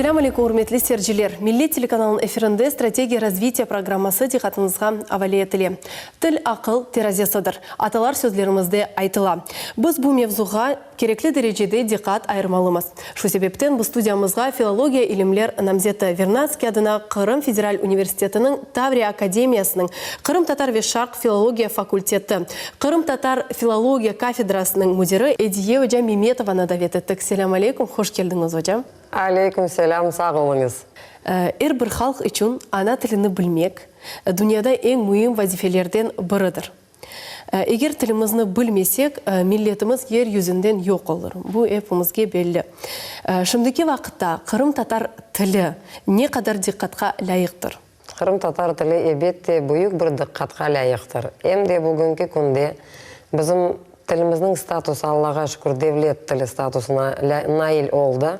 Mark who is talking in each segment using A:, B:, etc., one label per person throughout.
A: Selâm aleyküm, ürmetli seyirciler! Millet telekanalınıñ efirinde Strategiya razvitiya programması diqqatıñızğa avale etile. Til, aqıl terazesidir, atalar sözlerimizde aytıla. Biz bu mevzuğa kerekli derecede diqqat ayırmalımız. Şu sebepten biz studiyamızğa filologiya ilimler namzeti, Vernadskiy adına Qırım federal universitetiniñ Tavriya akademiyasınıñ qırımtatar ve şarq filologiya fakulteti, qırımtatar filologiya kafedrasınıñ müdiri Ediye oca Memetovanı davet ettik. Selâm aleyküm, hoş keldiñiz, ocam.
B: Aleyküm selâm, sağ oluñız.
A: Er bir halq içün ana tilini bilmek, dünyada eñ müim vazifelerden biridir. Eger tilimizni bilmesek, milletimiz yer yüzünden yoq olur. Bu epimizge belli. Şimdiki vaqıtta qırımtatar tili ne qadar diqqatqa lâyıqtır?
B: Qırımtatar tili, ebette, büyük bir diqqatqa lâyıqtır. Em de bugünki künde bizim tilimizniñ statusı, Allağa şükür, devlet tili statusına nail oldı.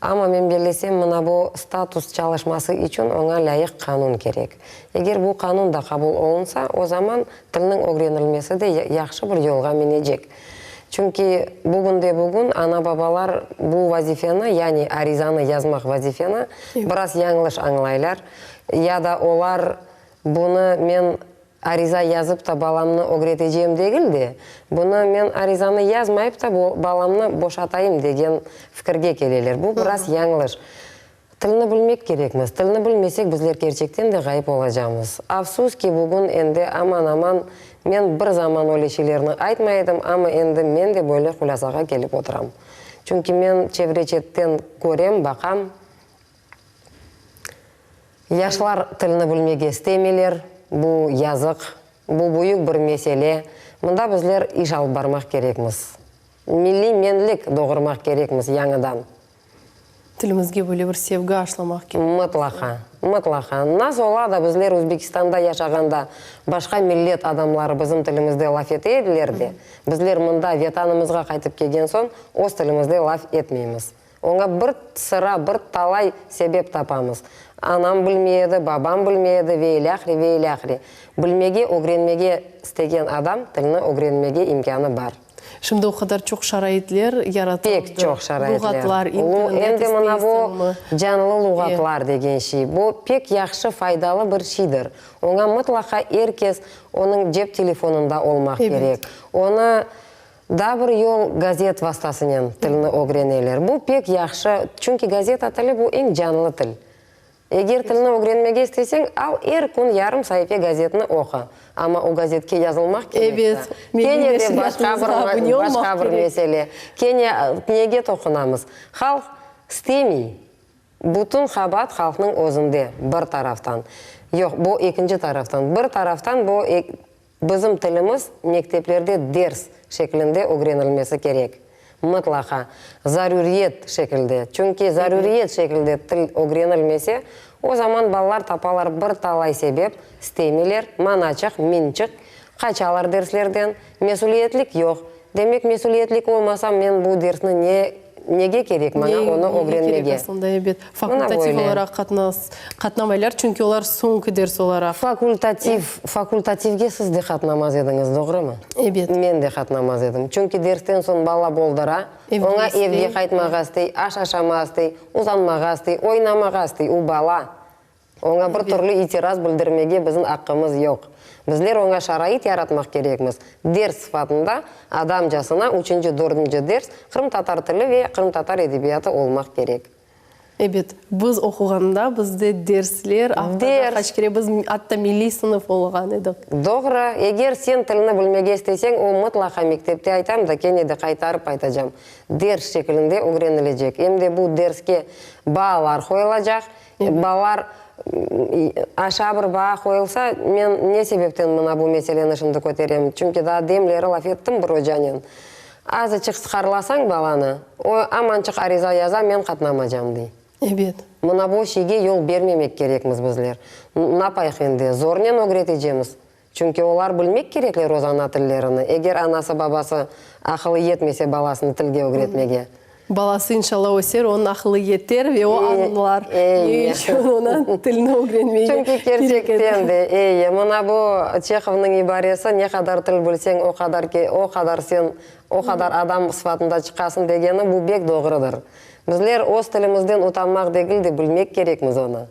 B: Amma men bellesem, mına bu status çalışması içün oña lâyıq qanun kerek. Eger bu qanun da qabul olunsa, o zaman tilniñ ögrenilmesi de yahşı bir yolğa minecek. Çünki bugünde-bugün ana-babalar bu vazifeni, yani arizanı yazmaq vazifeni biraz yañlış añlaylar. Ya da olar bunı men ariza yazıp ta balamnı ögretecem degil de, bunı men arizanı yazmayıp ta balamnı boşatayım degen fikirge keleler. Bu biraz yañlış. Tilni bilmek kerekmiz. Tilni bilmesek, bizler kerçekten de ğayıp olacamız. Afsus ki, bugün endi aman-aman, men bir zaman öyle şeylerni aytmay edim, amma endi men de böyle hulâsağa kelip oturam. Çünki men çevre-çetten körem, baqam, yaşlar tilni bilmege istemeyler, bu yazıq, bu büyük bir mesele. Mında bizler iş alıp barmaq kerekmiz. Milliy menlik doğurmaq kerekmiz yañıdan.
A: Tilimizge böyle bir sevgi aşlamaq kerek.
B: Mıtlaqa, mıtlaqa. Nasıl ola da bizler Özbekistanda yaşağanda başqa millet adamları bizim tilimizde laf ete ediler de, bizler mında Vetanımızğa qaytıp kelgen soñ öz tilimizde laf etmeymiz. Oña bir sıra, bir talay sebep tapamız. Anam bilmey edi, babam bilmey edi ve ilâhre, ve ilâhre. Bilmege, ögrenmege istegen adam tilni ögrenmege imkânı bar.
A: Şimdi o qadar çoq şaraitler yaratıldı.
B: Pek çoq şaraitler.
A: Luğatlar,
B: internet
A: Em
B: de mına bu canlı luğatlar degen şey, bu pek yahşı, faydalı bir şeydir. Oña mıtlaqa er kes, onıñ cep telefonında olmaq kerek. Onı daa bir yol gazet vastasınen tilni ögreneler. Bu pek yahşı, çünki gazeta tili bu eñ canlı til. Eger tilni ögrenmege isteseñ, al er kün yarım saife gazetni oqu. Amma o gazetke yazılmaq kerek da. Kene de başqa bir, başqa bir mesele. Kene nege toqunamız? Halq istemey. Bütün qabaat halqnıñ özünde, bir taraftan. Yoq, bu ekinci taraftan. Bir taraftan bu Bizim tilimiz mekteplerde ders şeklinde ögrenilmesi kerek. Mıtlaqa, zaruriyet şekilde. Çünki zaruriyet şekilde til ögrenilmese, o zaman balalar tapalar bir talay sebep, istemeyler, manaçıq, minçik, qaçalar derslerden, mesüliyetlik yoq. Demek, mesüliyetlik olmasa, men bu dersni ne, nege kerek maña onı
A: ögrenmege? Nege kerek aslında, ebet. Fakultativ olaraq qatnamaylar, çünki olar soñki ders olaraq.
B: Fakultativ, fakultativge siz de qatnamaz ediñiz, doğrumı?
A: Ebet.
B: Men de qatnamaz edim. Çünki dersten soñ bala boldıra, oña evge qaytmağa istey, aş aşamağa istey, uzanmağa istey, oynamağa istey, u bala. Oña bir türlü itiraz bildirmege bizim aqqımız yoq. Bizler oña şarait yaratmaq kerekmiz. Ders sıfatında, adamcasına, üçünci, dördünci ders qırımtatar tili ve qırımtatar edebiyatı olmaq kerek.
A: Ebet, biz oquğanda bizde dersler aftada qaç kere, biz atta milliy sınıf olğan edik.
B: Doğru. Eger sen tilni bilmege isteseñ, o mıtlaqa mektepte aytam da, kene de qaytarıp aytacam, ders şekilinde ögrenilecek. Em de bu derske baalar qoyulacaq. Balalar aşağı bir baa qoyulsa, men ne sebepten mına bu meseleni şimdi köterem? Çünki daa demleri laf ettim bir ocanen. Azıçıq sıqarlasañ balanı, o amançıq ariza yaza, men qatnamacam, dey.
A: Ebet.
B: Mına bu şeyge yol bermemek kerekmiz bizler. Napayıq endi, zornen ögretecemiz. Çünki olar bilmek kerekler öz ana tillerini, eger anası-babası aqılı yetmese balasını tilge ögretmege.
A: Balası inşallah öser, onıñ aqılı yeter ve o añlar ne içün oña tilni ögrenmege
B: Çünki
A: kerek edi.
B: kerçekten de, eye, mına bu Çehovnıñ ibaresi, ne qadar til bilseñ, o qadar o qadar sen, o qadar adam sıfatında çıqasıñ degeni, bu bek doğrudır. Bizler öz tilimizden utanmaq degil de, bilmek kerekmiz onı.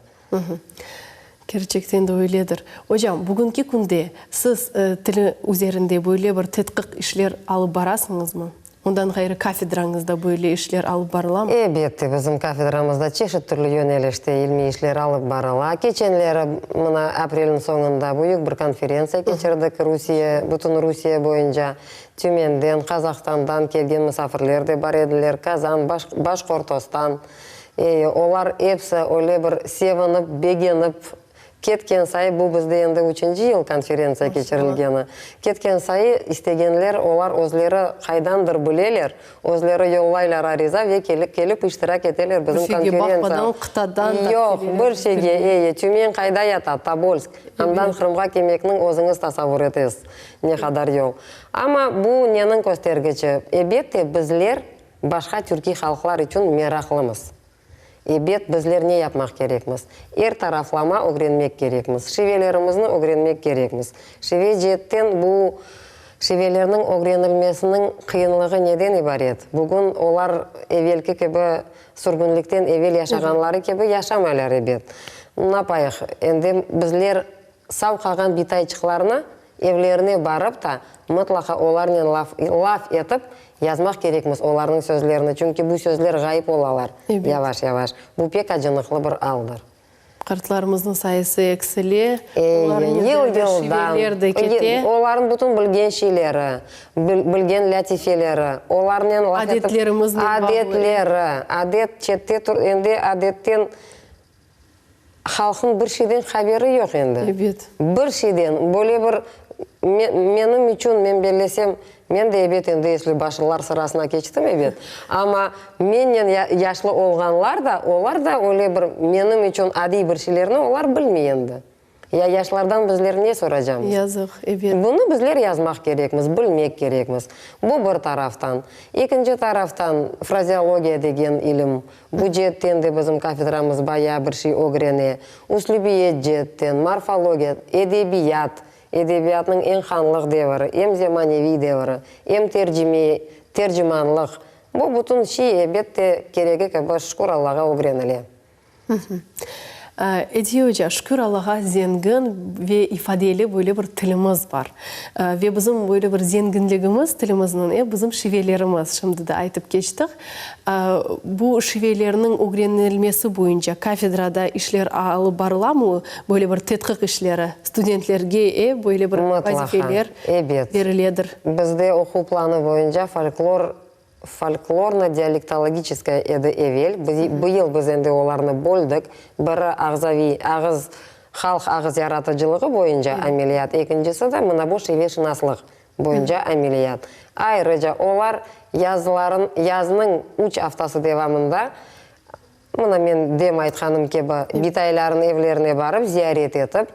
A: Kerçekten de öyledir. Ocam, bugünki künde siz til üzerinde böyle bir tedqiq işler alıp barasıñızmı? Ondan ğayrı kafedrañızda böyle işler alıp barılamı?
B: Elbette, bizim kafedramızda çeşit türlü yönelişte ilmiy işler alıp barıla. Keçenleri, mına, aprelniñ soñunda büyük bir konferentsiya keçirdik, Rusiye, bütün Rusiye boyunca Tümenden, Qazahstandan kelgen musafirler de bar ediler, Kazan, Başkortostan. E, olar episi öyle bir sevinip, begenip ketken sayı, bu bizde endi üçünci yıl konferentsiya keçirilgeni, ketken sayı istegenler, olar özleri qaydandır bileler, özleri yollaylar ariza ve kelip iştirak eteler bizim
A: Bir şeyge
B: konferentsiya.
A: baqmadan qıtadan da
B: Yoq,
A: keleler.
B: bir şeyge, e, Tümen qayda yata, Tobolsk, andan Qırımğa kelmekniñ özüñiz tasavvur etesiz, ne qadar yol. Amma bu neniñ köstergiçi? Ebette, bizler Başqa türkiy halqlar içün meraqlımız. Ebet, bizler ne yapmaq kerekmiz? Er taraflama ögrenmek kerekmiz. Şivelerimizni ögrenmek kerekmiz. Şive ceetten bu şivelerniñ ögrenilmesiniñ qıyınlığı neden ibaret? Bugün olar evelki kibi, sürgünlikten evel yaşağanları kibi yaşamaylar, ebet. Napayıq, endi bizler Sav qalğan bitayçıqlarnı evlerine barıp ta, mıtlaqa olarnen laf laf etip, yazmaq kerekmiz olarnıñ sözlerini, çünki bu sözler ğayıp olalar yavaş-yavaş. Bu pek acınıqlı bir aldır.
A: Qartlarımıznıñ sayısı eksile,
B: Ey,
A: olarnen
B: yıl
A: beraber
B: yıldan,
A: şiveler de kete.
B: olarnıñ bütün bilgen şeyleri, bilgen lâtifeleri, olarnen laf etip,
A: Adetlerimiznen bağlı.
B: Adetleri, adet çette tur, endi adetten Halqnıñ bir şeyden haberi yoq endi.
A: Ebet.
B: Bir şeyden. Böyle bir, menim içün, men bellesem, men de ebet endi esli başlılar sırasına keçtim, ebet, amma mennen yaşlı olğanlar da, olar da öyle bir menim içün adiy bir şeylerni olar bilmey endi. Ya yaşlardan bizler ne soracamız?
A: Yazıq, ebet.
B: Bunı bizler yazmaq kerekmiz, bilmek kerekmiz. Bu bir taraftan. Ekinci taraftan, frazeologiya degen ilim. Bu ceetten de bizim kafedramız bayağı bir şey ögrene. Üslübiyet ceetten, morfologiya, edebiyat, edebiyatnıñ eñ hanlıq deviri, em zemaneviy deviri, em tercime, tercimanlıq. Bu bütün şey, ebette, keregi kibi, şükür Allağa, ögrenile.
A: Ediye oca, şükür Allağa zengin ve ifadeli böyle bir tilimiz bar. Ve bizim böyle bir zenginligimiz tilimizniñ, e, bizim şivelerimiz, şimdi de aytıp keçtik. Bu şivelerniñ ögrenilmesi boyunca kafedrada işler alıp barılamı, böyle bir tedqiq işleri, studentlerge, e, böyle bir vazifeler beriledir?
B: Bizde oquv planı boyunca folklor Folklorno-dialektologiçeskaya edi evel, bu yıl biz endi olarnı böldik, biri ağzaviy, ağız, halq ağız yaratıcılığı boyunca ameliyat, ekincisi de mına bu şiveşınaslıq boyunca ameliyat. Ayrıca olar yazların, yaznıñ üç aftası devamında, Mına men dem aytqanım kibi, bitayların evlerine barıp, ziyaret etip,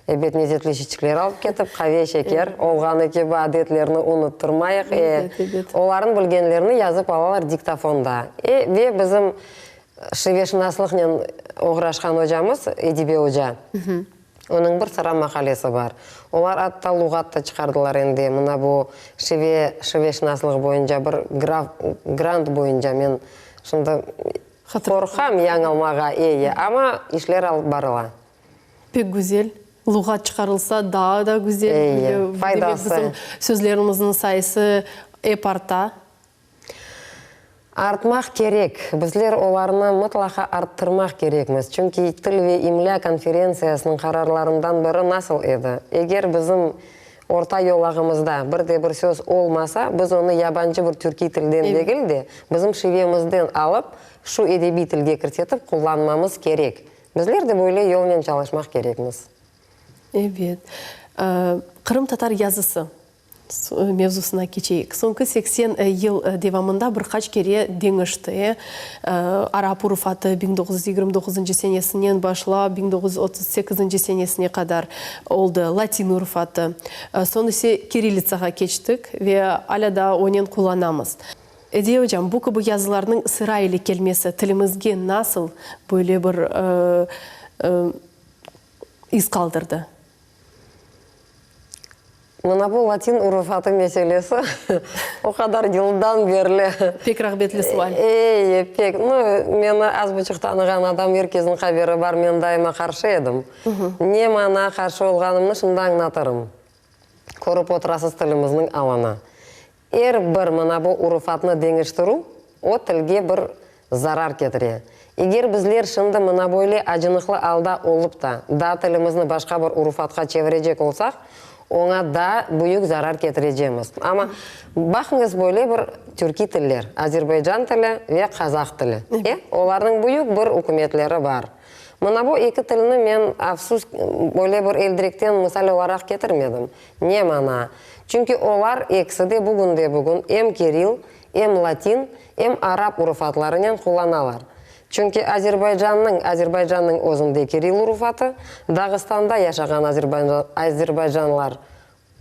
B: ebet, nezetli şiçikler alıp ketip, qave, şeker, olğanı kibi adetlerni unuttırmayıq, e, olarnıñ bilgenlerini yazıp alalar diktofonda. E, ve bizim şiveşınaslıqnen oğraşqan ocamız, Edibe oca, Onıñ bir sıra maqalesi bar. Olar atta luğat da çıqardılar endi. Mına bu şive, şiveşınaslıq boyunca bir graf, grant boyunca men şimdi qorqam yañılmağa, eyi, amma işler alıp barıla.
A: Pek güzel. Luğat çıqarılsa daa da güzel.
B: Eyi, faydası.
A: Demek, bizim sözlerimizniñ sayısı ep arta.
B: Artmaq kerek. Bizler olarnı mıtlaqa arttırmaq kerekmiz. Çünki Til ve imlâ konferentsiyasınıñ qararlarından biri nasıl edi? Eger bizim orta yolağımızda bir de bir söz olmasa, biz onı yabancı bir türkiy tilden degil de, bizim şivemizden alıp, şu edebiy tilge kirsetip qullanmamız kerek. Bizler de böyle yolnen çalışmaq kerekmiz.
A: Ebet. Qırımtatar yazısı. Mevzusına keçeyik. Soñki 80 yıl devamında bir qaç kere deñişti. Arap urufatı 1929 senesinen başlap 1938 senesine qadar oldı, latin urufatı. Soñ ise kirillitsağa keçtik ve alâ daa onen qullanamız. Ediye ocam, bu kibi yazılarnıñ sıra ile kelmesi tilimizge nasıl böyle bir iz qaldırdı?
B: Mına bu latin urufatı meselesi o qadar yıldan berli.
A: Pek rağbetli sual.
B: Ey, pek. Nu, meni az buçuq tanığan adam, er kesniñ haberi bar, men daima qarşı edim. Ne mana qarşı olğanımnı şimdi añlatırım. Körip oturasız tilimizniñ alını. Er bir mına bu urufatnı deñiştirüv o tilge bir zarar ketire. Eger bizler şimdi mına böyle acınıqlı alda olıp da, daa tilimizni başqa bir urufatqa çevirecek olsaq, oña daa büyük zarar ketirecemiz. Amma baqıñız böyle bir türkiy tiller, azerbaycan tili ve qazah tili, e, olarnıñ büyük bir ükümetleri bar. Mına bu eki tilni men, afsus, böyle bir eldirekten misal olaraq ketirmedim. Ne mana? Çünki olar ekisi de bugünde-bugün em kiril, em latin, em arap urufatlarınen qullanalar. Çünki Azerbaycannıñ Azerbaycannıñ özünde kiril urufatı, Dağıstanda yaşağan azerbaycanlar,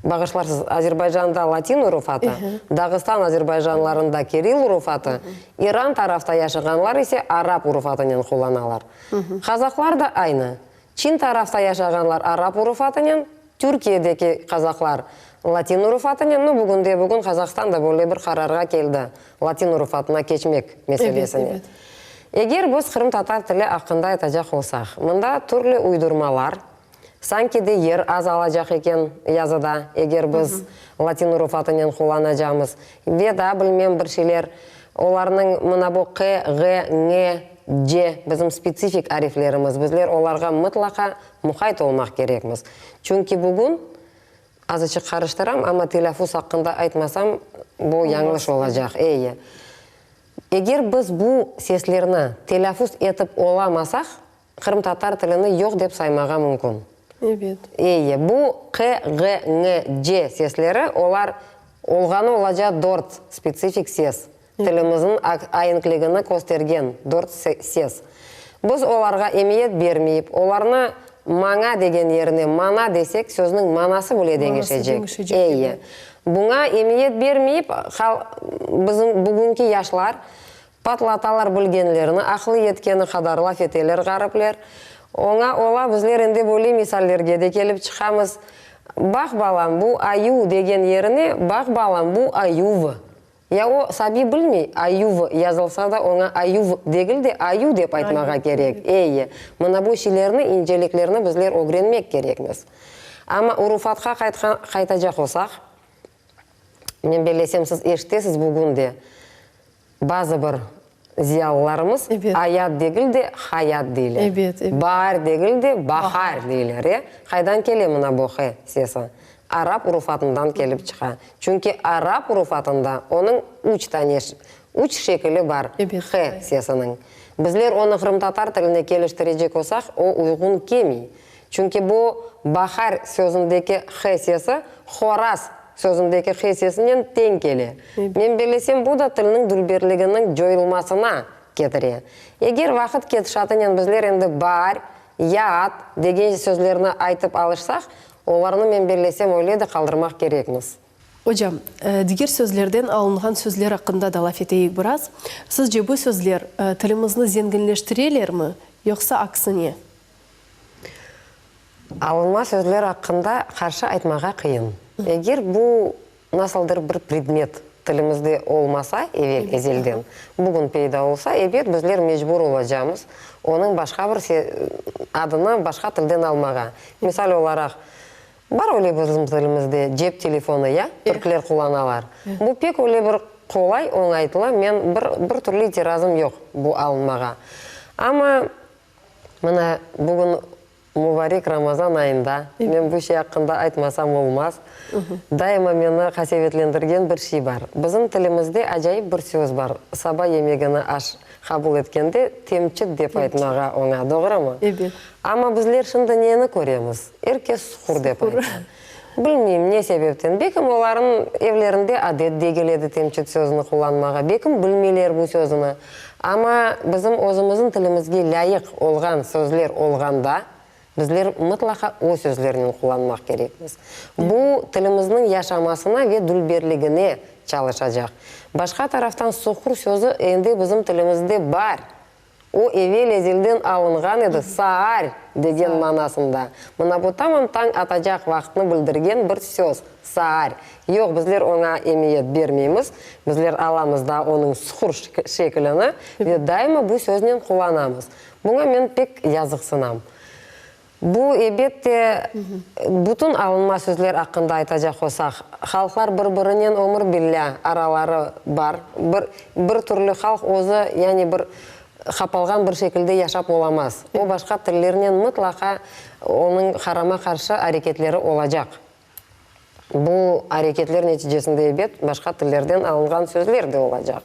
B: bağışlarsız, Azerbaycanda latin urufatı, Dağıstan azerbaycanlarında kiril urufatı, İran tarafta yaşağanlar ise arap urufatınen qullanalar. Qazaqlar da aynı. Çin tarafta yaşağanlar arap urufatınen, Türkiyedeki qazaqlar latin urufatınen, nu, bugünde-bugün Qazaqstan da böyle bir qararğa keldi, latin urufatına keçmek meselesine. Eger biz qırımtatar tili aqqında aytacaq olsaq, mında türlü uydurmalar, sanki de yer az alacaq eken yazıda, eger biz latin urufatınen qullanacamız ve daa bilmem bir şeyler, olarnıñ mına bu q, ğ, ñ, c, bizim spetsifik ariflerimiz, bizler olarğa mıtlaqa Muqayt olmaq kerekmiz. Çünki bugün, azıçıq qarıştıram, amma telâffuz aqqında aytmasam, bu yañlış olacaq. Eyi. Eger biz bu seslerni telâffuz etip olamasaq, qırımtatar tilini yoq dep saymağa mümkün.
A: Ebet.
B: Eyi. Bu q, ğ, ñ, c sesleri, olar olğanı olaca dört spetsifik ses. Tilimizniñ aenkligini köstergen dört ses. Biz olarğa emiyet bermeyip, olarnı maña degen yerine mana desek, sözniñ manası bile deñişecek. Eyi. Buña emiyet bermeyip, bizim bugünki yaşlar patlatalar bilgenlerini, aqlı yetkeni qadar laf eteler ğaripler. Oña ola bizler endi böyle misallerge de kelip çıqamız, Baq, balam, bu ayuv degen yerine, Baq, balam, bu ayuv. Ya o, sabiy bilmey, ayuv yazılsa da oña ayuv degil de, ayu dep aytmağa kerek. Eyi, mına bu şeylerni, inceliklerni bizler ögrenmek kerekmiz. Amma urufatqa qaytqan, qaytacaq olsaq, men bellesem siz eşitesiz bugün de, bazı bir Ziyalılarımız ayat degil de, hayat deyler. Baar degil de, bahar deyler. E, qaydan kele mına bu h sesi? Arap urufatından kelip çıqa. Çünki arap urufatında onıñ üç tane, üç şekili bar h sesiniñ. Bizler onı qırımtatar tiline keliştirecek olsaq, o uyğun kelmey. Çünki bu bahar sözündeki h sesi horaz sözündeki h sesinen teñ kele. Men bellesem, bu da tilniñ dülberliginiñ coyulmasına ketire. Eger vaqıt ketişatınen bizler endi baar, yaat degen sözlerni aytıp alışsaq, olarnı, men bellesem, öyle de qaldırmaq kerekmiz.
A: Ocam, diger sözlerden alınğan sözler aqqında da laf eteyik biraz. Sizce bu sözler tilimizni zenginleştirelermi, yoqsa aksine?
B: Alınma sözler aqqında qarşı aytmağa qıyın. Eger bu nasıldır bir predmet tilimizde olmasa evel ezelden, bugün peyda olsa, ebet, bizler mecbur olacamız onıñ başqa bir adını başqa tilden almağa. Misal olaraq, bar öyle bizim tilimizde cep telefonı, ya, türkler qullanalar. Bu pek öyle bir qolay, oñaytlı, men bir bir türlü itirazım yoq bu alınmağa. Amma Mına, bugün mubarek Ramazan ayında men bu şey aqqında aytmasam olmaz. Daima meni qasevetlendirgen bir şey bar. Bizim tilimizde acayip bir söz bar, saba yemegini aş qabul etkende temçit dep aytmağa oña, doğrumı?
A: Ebet.
B: Amma bizler şimdi neni köremiz? Er kes suhur dep ayta. Bilmeyim, ne sebepten. Belkim, olarnıñ evlerinde adet degil edi temçit sözüni qullanmağa, belkim, bilmeyler bu sözüni. Amma bizim özümizniñ tilimizge lâyıq olğan sözler olğanda, bizler mıtlaqa o sözlernen qullanmaq kerekmiz. Bu, tilimizniñ yaşamasına ve dülberligine çalışacaq. Başqa taraftan, suhur sözü endi bizim tilimizde bar. O, evel-ezelden alınğan edi, saar. degen manasında. Mına bu tamam tañ atacaq vaqıtnı bildirgen bir söz, saar. Yoq, bizler oña emiyet bermeymiz, bizler alamız da onıñ suhur şekilini ve daima bu söznen qullanamız. Buña men pek yazıqsınam. Bu, ebet de, bütün alınma sözler aqqında aytacaq olsaq, halqlar bir-birinen ömür billâ araları bar. Bir, bir türlü halq özü, yani bir qapalğan bir şekilde yaşap olamaz. O başqa tillernen mıtlaqa onıñ qarama-qarşı areketleri olacaq. Bu areketler neticesinde, ebet, başqa tillerden alınğan sözler de olacaq.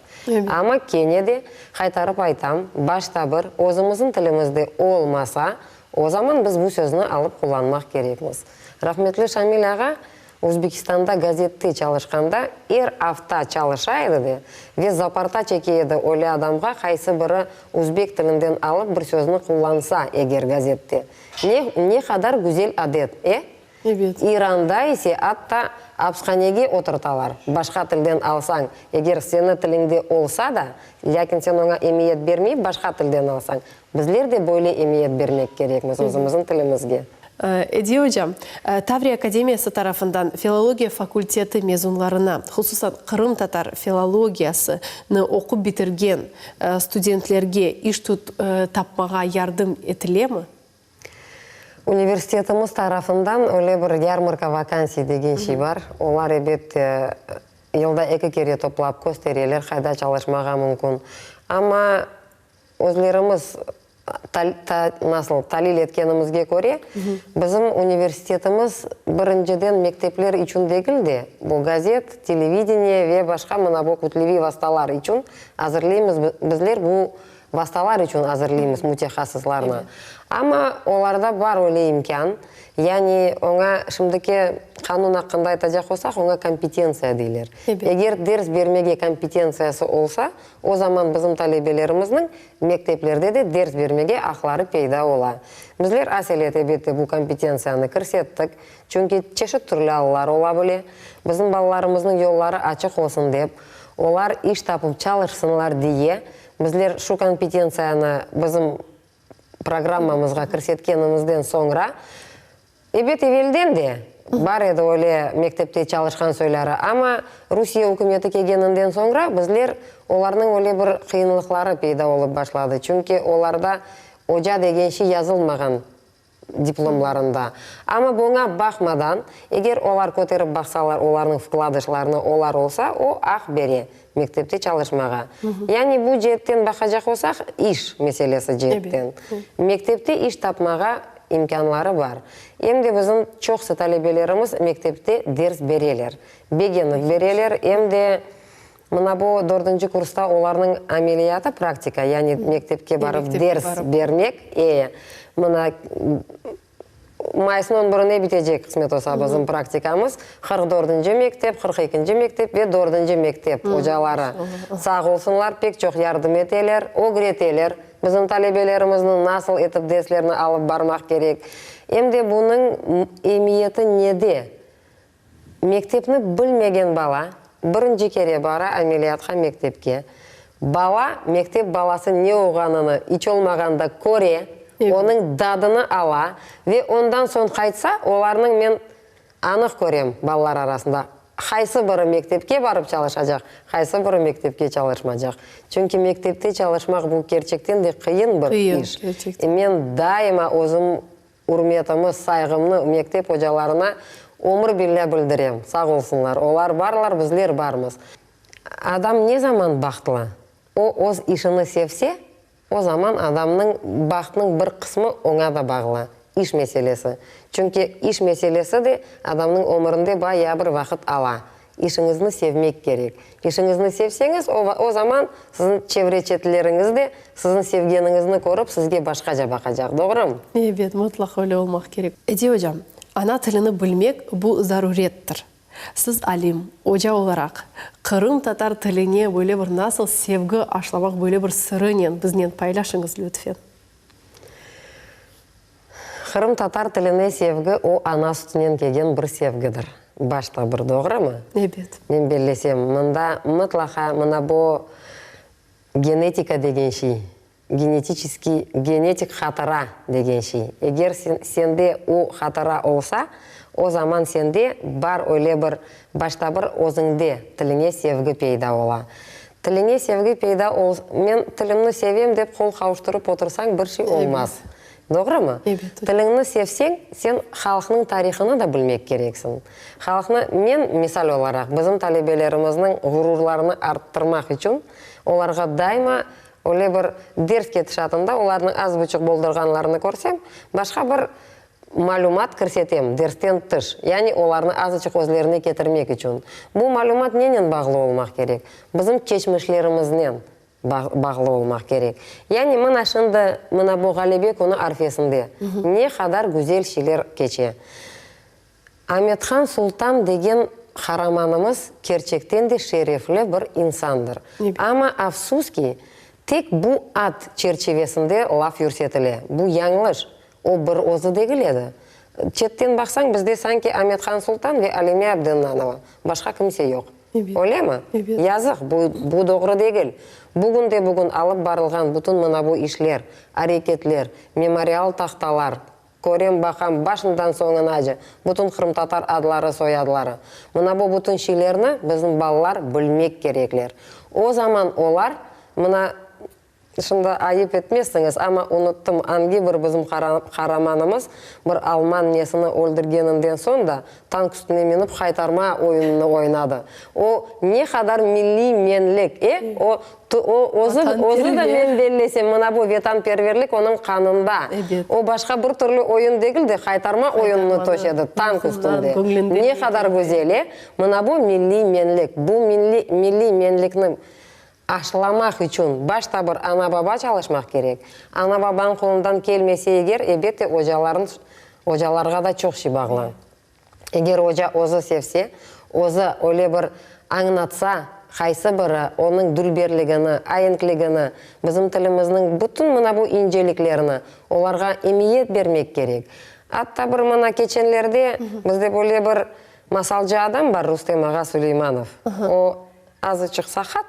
B: Amma kene de, qaytarıp aytam, başta bir özümizniñ tilimizde olmasa, o zaman biz bu sözni alıp qullanmaq kerekmiz. Rahmetli Şamil ağa Özbekistanda gazette çalışqanda er afta çalışa edi de ve zaparta çeke edi öyle adamğa qaysı biri özbek tilinden alıp bir sözni qullansa eger gazette. Ne, ne qadar güzel adet, e?
A: Ebet.
B: İranda ise atta apshanege oturtalar, başqa tilden alsañ, eger seni tiliñde olsa da, lâkin sen oña emiyet bermeyip başqa tilden alsañ, bizler de böyle emiyet bermek kerekmiz özümizniñ tilimizge.
A: Ediye ocam, Tavriya akademiyası tarafından filologiya fakulteti mezunlarına, hususan qırımtatar filologiyasını oqup bitirgen studentlerge iş tapmağa yardım etilemi?
B: Universitetimiz tarafından öyle bir yarmarka vakansiy degen şey bar. Olar, ebet, yılda eki kere toplap köstereler, qayda çalışmağa mümkün. Amma özlerimiz nasıl talil etkenimizge köre, bizim universitetimiz birinciden mektepler içün degil de, bu gazet, televideniye ve başqa mına bu kütleviy vastalar içün azırlıymız. Bizler bu Vastalar içün azırlıymız mütehassıslarnı. Amma olarda bar öyle imkân, yani oña şimdiki qanun aqqında aytacaq olsaq, oña kompetentsiya deyler. Eger ders bermege kompetentsiyası olsa, o zaman bizim talebelerimizniñ mekteplerde de ders bermege aqları peyda ola. Bizler aselet, ebette, bu kompetentsiyanı kirsettik, çünki çeşit türlü allar ola bile. Bizim balalarımıznıñ yolları açıq olsun dep, olar iş tapıp çalışsınlar diye, Bizler şu kompetentsiyanı bizim programmamızğa kirsetkenimizden soñra, ebet, evelden de bar edi öyle mektepte çalışqan soyları, amma Rusiye ükümeti kelgeninden soñra bizler olarnıñ öyle bir qıyınlıqları peyda olıp başladı, çünki olarda oca degen şey yazılmağan. diplomlarında. Amma buña baqmadan, eger olar köterip baqsalar, olarnıñ vkladışlarını olar olsa, o aq bere mektepte çalışmağa. Yani bu ceetten baqacaq olsaq, iş meselesi ceetten, mektepte iş tapmağa imkânları bar. Em de bizim çoqusı talebelerimiz mektepte ders bereler, begenip bereler, em de Mına bu dördünci kursta olarnıñ ameliyatı, praktika, yani mektepke barıp ders bermek, e, mına mayısnıñ on birine bitecek, qısmet olsa, bizim praktikamız. 44-nci mektep, 42-nci mektep ve dördünci mektep ocaları sağ olsunlar, pek çoq yardım eteler, ögreteler bizim talebelerimizni nasıl etip derslerni alıp barmaq kerek. Em de bunıñ emiyeti nede? Mektepni bilmegen bala birinci kere bara ameliyatqa mektepke. Bala, mektep balası ne olğanını iç olmağanda köre, onıñ dadını ala ve ondan soñ qaytsa, olarnıñ men anıq körem balalar arasında, qaysı biri mektepke barıp çalışacaq, qaysı biri mektepke çalışmacaq. Çünki mektepte çalışmaq bu kerçekten de qıyın bir iş. Men daima özüm Ürmetimi, sayğımnı mektep ocalarına ömür billâ bildirem. Sağ olsunlar. Olar barlar, bizler barmız. Adam ne zaman bahtlı? O, öz işini sevse, o zaman adamnıñ bahtınıñ bir qısmı oña da bağlı, iş meselesi. Çünki iş meselesi de adamnıñ ömürinde bayağı bir vaqıt ala. İşiñizni sevmek kerek. İşiñizni sevseñiz, o, o zaman siziñ çevre-çetleriñiz de siziñ sevgeniñizni körip, sizge başqaca baqacaq. Doğrumı?
A: Ebet, mıtlaq öyle olmaq kerek. Ediye ocam, ana tilini bilmek, bu zarurettir. Siz alim, oca olaraq, qırımtatar tiline böyle bir nasıl sevgi aşlamaq böyle bir sırınen biznen paylaşıñız lütfen.
B: Qırımtatar tiline sevgi o ana sütünen kelgen bir sevgidir. Başta bir, doğrumı?
A: Ebet.
B: Men bellesem, mında mıtlaqa mına bu genetika degen şey. Genetiçeskiy, genetik hatıra degen şey. Eger sende o hatıra olsa, o zaman sende bar öyle bir, başta bir özüñde tiliñe sevgi peyda ola. Tiliñe sevgi peyda ol, men tilimni sevem dep qol qavuştırıp otursañ bir şey olmaz. Doğrumı? Tiliñni sevseñ, sen halqnıñ tarihını da bilmek kereksiñ. Halqnı, men, misal olaraq, bizim talebelerimizniñ ğururlarını arttırmaq içün, olarğa daima Öyle bir ders ketişatında olarnıñ az buçuq boldurğanlarını körsem, başqa bir malümat kirsetem, dersten tış, yani olarnı azıçıq özlerine ketirmek içün. Bu malümat nenen bağlı olmaq kerek? Bizim keçmişlerimiznen bağlı olmaq kerek. Yani mına şimdi, mına bu Ğalebe künü arfesinde ne qadar güzel şeyler keçe. Amethan Sultan degen qaramanımız kerçekten de şerefli bir insandır. Amma afsus ki, tek bu ad çerçivesinde laf yürsetile. Bu yañlış. O bir özü degil edi. Çetten baqsañ, bizde sanki Amethan Sultan ve Alime Abdennanova, başqa kimse yoq. Öylemi? Yazıq, bu, bu doğru degil. Bugünde-bugün alıp barılğan bütün mına bu işler, areketler, memorial tahtalar, Körem, baqam, başından soñunace, bütün qırımtatar adları, soyadları. Mına bu bütün şeylerni bizim balalar bilmek kerekler. O zaman olar, mına, şimdi ayıp etmezsiñiz, amma unuttım, angi bir bizim qaramanımız bir alman nesini öldürgeninden soñ da, tank üstüne minip haytarma oyunını oynadı. O ne qadar milliy menlik, e? O O, özü, özü de men bellesem, mına bu vetanperverlik onıñ qanında. O başqa bir türlü oyun degil de, qaytarma oyunını töşedi tank üstünde. Ne qadar güzel, e? Mına bu milliy menlik. Bu milliy, milliy menlikni aşılamaq içün başta bir ana-baba çalışmaq kerek. Ana-babanıñ qolundan kelmese eger, ebette, ocaların, ocalarğa da çoq şey bağlı. Eger oca özü sevse, özü öyle bir añlatsa, qaysı biri onıñ dülberligini, aenkligini, bizim tilimizniñ bütün mına bu inceliklerini olarğa emiyet bermek kerek. Atta bir mına keçenlerde bizde böyle bir masalcı adam bar, Rustem ağa Suleymanov. O Azıçıq saqat,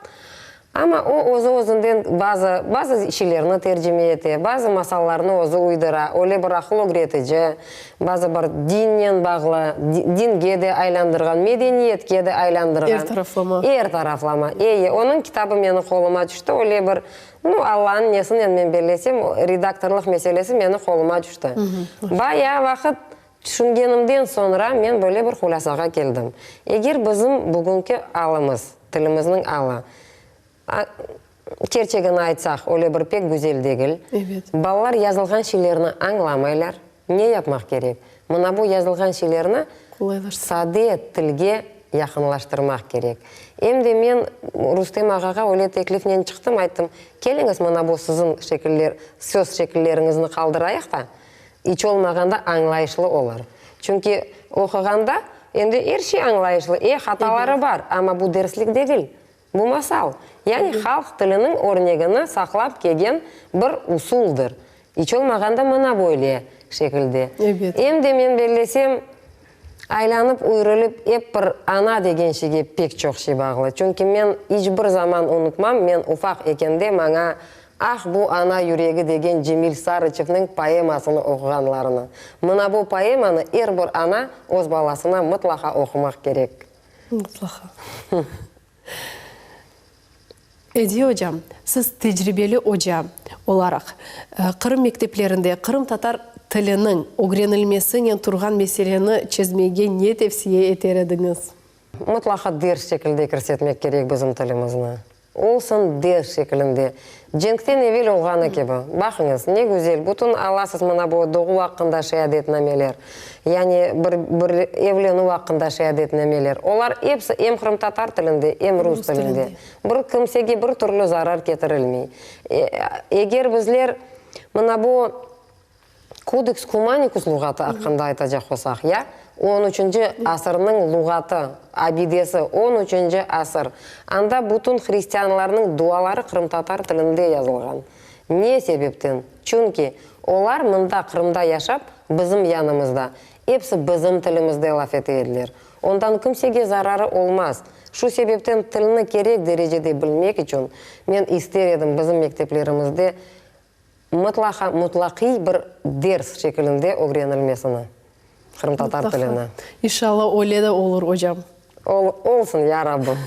B: amma o özü-özünden bazı, bazı şeylerni tercime ete, bazı masallarnı özü uydura, öyle bir aqıl ögretici, bazı bir dinnen bağlı, dinge de aylandırğan, medeniyetke de aylandırğan.
A: Er taraflama.
B: Er taraflama, eyi. Onıñ kitabı meni qoluma tüşti, öyle bir, nu, Allanıñ nesinen men bellesem, redaktorlıq meselesi meni qoluma tüşti. Bayağı vaqıt Tüşüngenimden soñra men böyle bir hulâsağa keldim, eger bizim bugünki alımız, tilimizniñ alı, kerçegini aytsaq, öyle bir pek güzel degil, balalar yazılğan şeylerni añlamaylar, ne yapmaq kerek? Mına bu yazılğan şeylerni sade tilge yaqınlaştırmaq kerek. Em de men Rustem ağağa öyle teklifnen çıqtım, ayttım, keliñiz mına bu siziñ şekiller, söz şekilleriñizni qaldırayıq da, İç olmağanda añlayışlı olur. Çünki oquğanda endi er şey añlayışlı, e, hataları bar, amma bu derslik degil, bu masal, yani halq tiliniñ örnegini saqlap kelgen bir usuldır. İç olmağanda mına böyle şekilde. Em de men bellesem, aylanıp üyrülip ep bir ana degen şeyge pek çoq şey bağlı. Çünki men iç bir zaman unutmam, men ufaq ekende maña Ah, bu ana yüregi degen Cemil Sarıçevniñ poemasını oquğanlarını. Mına bu poemanı er bir ana öz balasına mıtlaqa oqumaq kerek.
A: Mıtlaqa. Ediye ocam, siz tecribeli oca olaraq, Qırım mekteplerinde qırımtatar tiliniñ ögrenilmesinen turğan meseleni çezmege ne tevsiye eter ediñiz?
B: Mıtlaqa ders şekilde kirsetmek kerek bizim tilimizni. Olsun ders şekilinde. Cenkten evel olğanı kibi. Baqıñız, ne güzel, bütün alasız mına bu doğuv aqqında şeadetnameler, yani bir, bir evlenüv aqqında şeadetnameler. Olar episi em qırımtatar tilinde, em rus tilinde. Bir kimsege bir türlü zarar ketirilmey. Eger bizler mına bu Kodeks Kumanikus luğatı aqqında aytacaq olsaq, ya, on üçünci asırnıñ luğatı, abidesi, on üçünci asır, anda bütün hristianlarnıñ duaları qırımtatar tilinde yazılğan. Ne sebepten? Çünki olar mında, Qırımda yaşap, bizim yanımızda, episi bizim tilimizde laf ete ediler. Ondan kimsege zararı olmaz. Şu sebepten tilni kerek derecede bilmek içün, men ister edim bizim mekteplerimizde. Mıtlaqa, mutlaqiy bir ders şekilinde ögrenilmesini, qırımtatar tilini.
A: İnşallah öyle de olur, ocam.
B: Ol, olsun, ya Rabbim.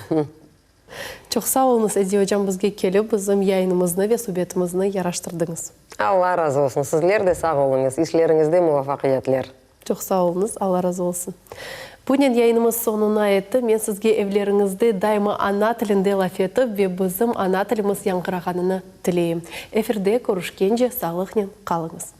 A: Çoq sağ oluñız, Ediye ocam, bizge kelip, bizim yayınımıznı ve subetimizni yaraştırdıñız.
B: Alla razı olsun. Sizler de sağ oluñız. İşleriñizde muvafaqiyetler.
A: Çoq sağ oluñız, Alla razı olsun. Bunen yayınımız soñuna yetti. Men sizge evleriñizde daima ana tilinde laf etip ve bizim ana tilimiz yañğırağanını tileyim. Efirde körüşkence sağlıqnen qalıñız.